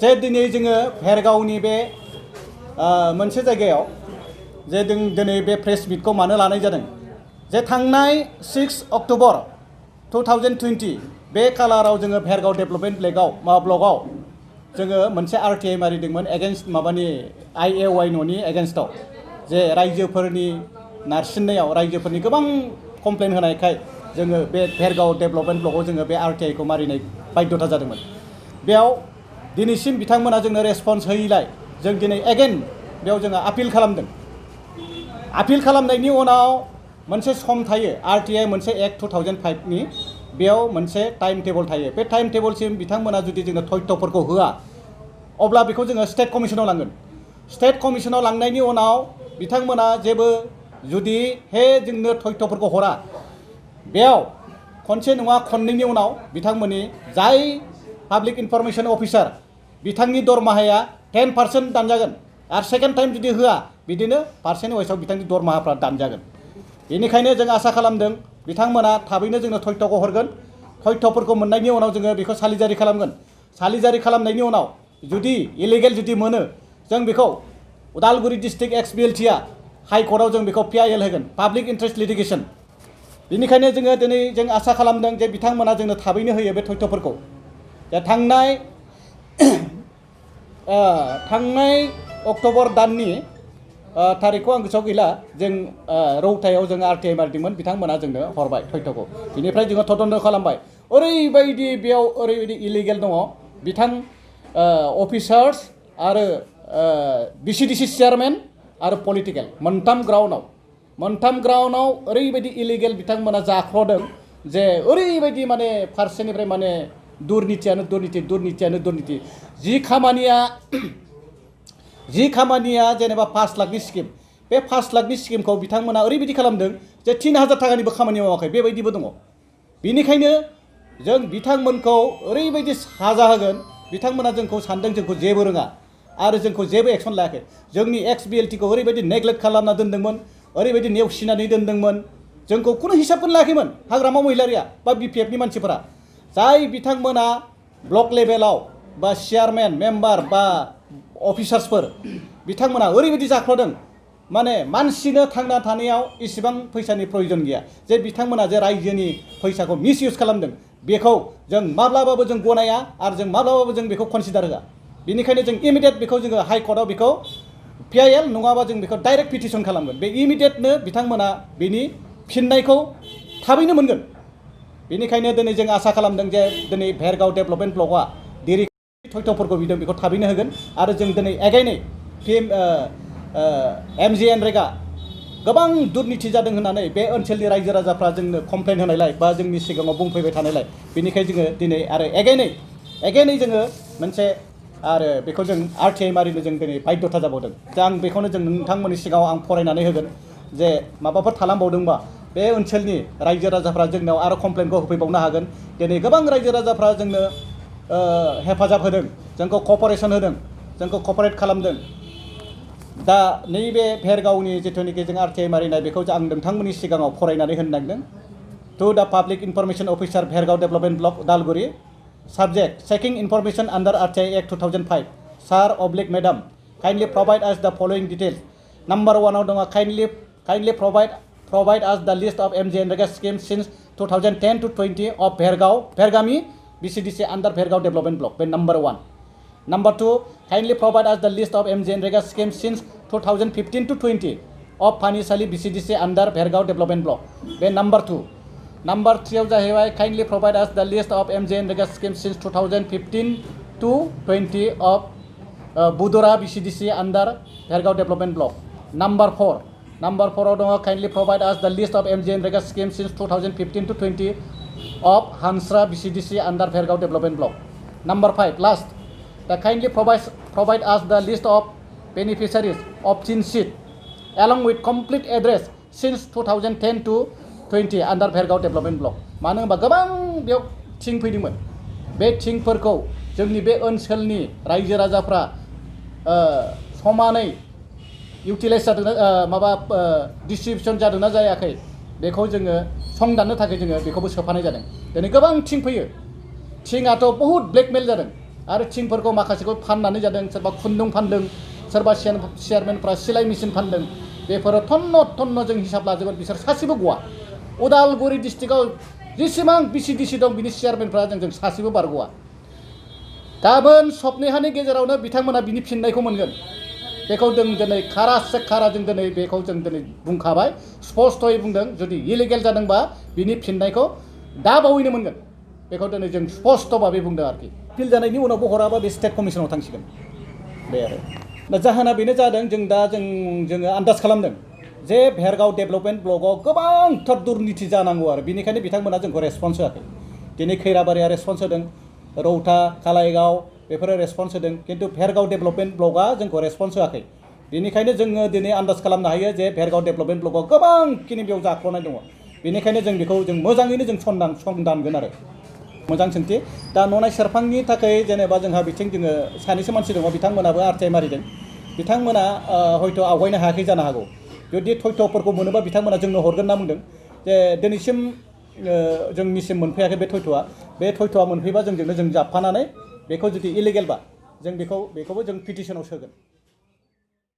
जे दिनै जोङो भेरगावनि बे मोनसे जायगायाव जे दिनै बे प्रेस मिटखौ मानो लानाय जादों जे थांनाय 6 अक्ट'बर 2020 बे कालाराव जोङो भेरगाव डेभेलपमेन्ट ब्लकआव जोङो मोनसे RTI मारिदोंमोन एगेन्स्ट माबानि IAY न'नि एगेन्स्टआव जे रायजोफोरनि नारसिननायाव रायजोफोरनि गोबां कमप्लेन होनायखाय जोङो बे भेरगाव डेभेलपमेन्ट ब्लकआव जोङो बे RTI खौ मारिनाय बाध्यता जादोंमोन। बेयाव दिनैसिम बिथांमोना जोंनो रेसपन्स होयैलाय जों दिनै एगेन बेयाव जोङो आपिल खालामदों। आपिल खालामनायनि उनाव मोनसे सम थायो RTI मोनसे एक्ट 2005 नि बेयाव मोनसे टाइम टेबल थायो। बे टाइम टेबलसिम बिथांमोना जुदि जोंनो तथ्यफोरखौ होआ अब्ला बेखौ जोङो स्टेट कमिसनाव लांगोन। स्टेट कमिसनाव लांनायनि उनाव बिथांमोना जेबो जुदि जोंनो तथ्यफोरखौ हरा बेयाव खनसे नङा खननैनि उनाव बिथांमोननि जाय पाब्लिक इनफरमेशन अफिसार बिथांनि दरमाहाया 10% दानजागोन आरो सेकेन्ड टाइम जुदि होआ बिदिनो पार्सेन्ट वाइसआव बिथांनि दरमाहाफ्रा दानजागोन। बेनिखायनो जों आसा खालामदों बिथांमोना थाबैनो जोंनो तथ्यखौ हरगोन। तथ्यफोरखौ मोननायनि उनाव जोङो बेखौ सालिजारि खालामगोन। सालिजारि खालामनायनि उनाव जुदि इलिगेल जुदि मोनो जों बेखौ उदालगुरि डिस्ट्रिक्ट XBLT आ हाइकर्टआव जों बेखौ PIL होगोन पाब्लिक इन्ट्रेस्ट लिटिगेसन। बेनिखायनो जोङो दिनै जों आसा खालामदों जे बिथांमोना जोंनो थाबैनो होयो बे तथ्यफोरखौ। दा थांनाय अक्ट'बर दाननि थारिखखौ आं गोसोआव गैला जों रौतायाव जों RTI मारिदोंमोन बिथांमोना जोंनो हरबाय तथ्यखौ। बिनिफ्राय जोङो तदन्त खालामबाय ओरैबायदि बेयाव ओरैबायदि इलिगेल दङ बिथां अफिसार्स आरो BCDC चेयारमेन आरो पलिटिकेल मोनथाम ग्राउन्डआव ओरैबायदि इलिगेल बिथांमोना जाख्ल'दों जे ओरैबायदि माने फारसेनिफ्राय माने दुर्नितियानो दुर्निति जि खामानिया जेनेबा 5 लाखनि स्किम बे 5 लाखनि स्किमखौ बिथांमोना ओरैबायदि खालामदों जे 3000 थाखानिबो खामानि मावाखै बेबायदिबो दङ। बेनिखायनो जों बिथांमोनखौ ओरैबायदि साजा होगोन बिथांमोना जोंखौ सानदों जोंखौ जेबो रोङा आरो जोंखौ जेबो एक्सन लायाखै। जोंनि XBLT खौ ओरैबायदि नेग्लेक्ट खालामना दोनदोंमोन ओरैबायदि नेवसिनानै दोनदोंमन जोंखौ खुनु हिसाबखौनो लायाखैमोन हाग्रामा महिलारिया बा BPF नि मानसिफोरा जाय बिथांमोना ब्लक लेभेलाव बा चेयारमेन मेम्बार बा अफिसार्सफोर बिथांमोना ओरैबायदि जाख्ल'दों माने मानसिनो थांना थानायाव इसेबां फैसानि प्रयोजन गैया जे बिथांमोना जे रायजोनि फैसाखौ मिसइउज खालामदों बेखौ जों माब्लाबाबो जों गनाया आरो जों माब्लाबाबो जों बेखौ कनसिडार होआ। बेनिखायनो जों इमिडियेट बेखौ जोङो हाइकर्टआव बेखौ PIL नङाबा जों बेखौ डाइरेक्ट पिटिसन खालामगोन। बे इमिडियेटनो बिथांमोना बेनि फिननायखौ थाबैनो मोनगोन। बेनिखायनो दिनै जों आसा खालामदों जे दिनै भेरगाव डेभेलपमेन्ट ब्लकआ जेरै तथ्यफोरखौ बिदों बेखौ थाबैनो होगोन आरो जों दिनै एगाइनै MGNरेगा गोबां दुर्निति जादों होननानै बे ओनसोलनि रायजो राजाफ्रा जोंनो कमप्लेन होनायलाय बा जोंनि सिगाङाव बुंफैबाय थानायलाय बेनिखायनो जोङो दिनै आरो एगाइनै जोङो मोनसे आरो बेखौ जों RTI मारिनो जों दिनै बाध्यता जाबावदों। दा आं बेखौनो जों नोंथांमोननि सिगाङाव आं फरायनानै होगोन जे माबाफोर थालांबावदोंबा बे ओनसोलनि रायजो राजाफ्रा जोंनाव आरो कमप्लेनखौ होफैबावनो हागोन। दिनै गोबां रायजो राजाफ्रा जोंनो हेफाजाब होदों जोंखौ कपारेसन होदों जोंखौ कपारेट खालामदों। दा नैबे भेरगावनि जिथुनिखि जों RTI मारिनाय बेखौ आं नोंथांमोननि सिगाङाव फरायनानै होनो नागिरदों। टु दा public information officer Bhergaon development block Udalguri subject checking information under RTI Act 2005 sir oblique madam kindly provide us the following details. Number 1 dong kindly provide us the list of MGNREGA schemes since 2010 to 20 of Vergami BCDC under Vergao Development Block. Number 1. Number 2, kindly provide us the list of MGNREGA schemes since 2015 to 20 of Panisali BCDC under Vergao Development Block. Number 2. Number 3 kindly provide us the list of MGNREGA schemes since 2015 to 20 of Budura BCDC under Vergao Development Block. Number 4 kindly provide us the list of MGNREGA schemes since 2015 to 20 of Hansra BCDC under Vergao Development Block. Number 5 last, kindly provide us the list of beneficiaries of Chin Sheet along with complete address since 2010 to 20 under Vergao Development Block. मानो होनबा गोबां बेयाव थिं फैदोंमोन बे थिंफोरखौ जोंनि बे ओनसोलनि रायजो राजाफ्रा समानै इउटिलाइज जादोंना माबा डिस्ट्रिबिउसन जादोंना जायाखै बेखौ जोङो संदाननो थाखाय जोङो बेखौबो सोफानाय जादों। दिनै गोबां थिं फैयो थिंआथ' बहुत ब्लेकमेल जादों आरो थिंफोरखौ माखासेखौ फाननानै जादों सोरबा खुन्दुं फानदों सोरबा चेयारमेनफ्रा सिलाइ मेसिन फानदों बेफोरो थन्न जों हिसाब लाजोबोन बिसोर सासेबो गवा उदालगुरि डिस्ट्रिक्टआव जेसेबां बिसिडिसि दं बिनि चेयारमेनफ्रा जों सासेबो बारग'वा गाबोन सप्ताहनि गेजेरावनो बिथांमोना बिनि फिननायखौ मोनगोन बेखौ जों दिनै खारासे खारा जों दिनै बेखौ जों दिनै बुंखाबाय स्पष्टयै बुंदों जुदि इलिगेल जादोंबा बिनि फिननायखौ दा बावैनो मोनगोन बेखौ दिनै जों स्पष्ट भाबै बुंदों आरोखि फिल जानायनि उनावबो हराबा बे स्टेट कमिसनाव थांसिगोन बे आरो दा जाहोना बेनो जादों जों दा जोङो आन्दाज खालामदों जे भेरगाव डेभेलपमेन्ट ब्लकआव गोबांथार दुर्निति जानांगौ आरो बेनिखायनो बिथांमोना जोंखौ रेसपन्स होआखै दिनै खैराबारिया रेसपन्स होदों रौता कालाइगाव बेफोरो रेसपन्स होदों किन्तु भेरगाव डेभेलपमेन्ट ब्लकआ जोंखौ रेसपन्स होआखै बेनिखायनो जोङो दिनै आन्दाज खालामनो हायो जे भेरगाव डेभेलपमेन्ट ब्लकआव गोबांखिनि बेयाव जाख्ल'नाय दङ बेनिखायनो जों बेखौ जों मोजाङैनो जों संदानगोन आरो मोजां सोंथि दा ननाय सेरफांनि थाखाय जेनेबा जोंहा बिथिं जोङो सानैसो मानसि दङ बिथांमोनाबो आरटिआइ मारिदों बिथांमोना हयथ' आवगायनो हायाखै जानो हागौ जुदि थयथ'फोरखौ मोनोबा बिथांमोना जोंनो हरगोन होनना बुंदों जे दिनैसिम जोंनिसिम मोनफैयाखै बे थयथ'आ मोनफैबा जोंजोंनो जों जाबफानानै बेखौ जुदि इलिगेलबा जों बेखौबो जों पिटिसनाव सोगोन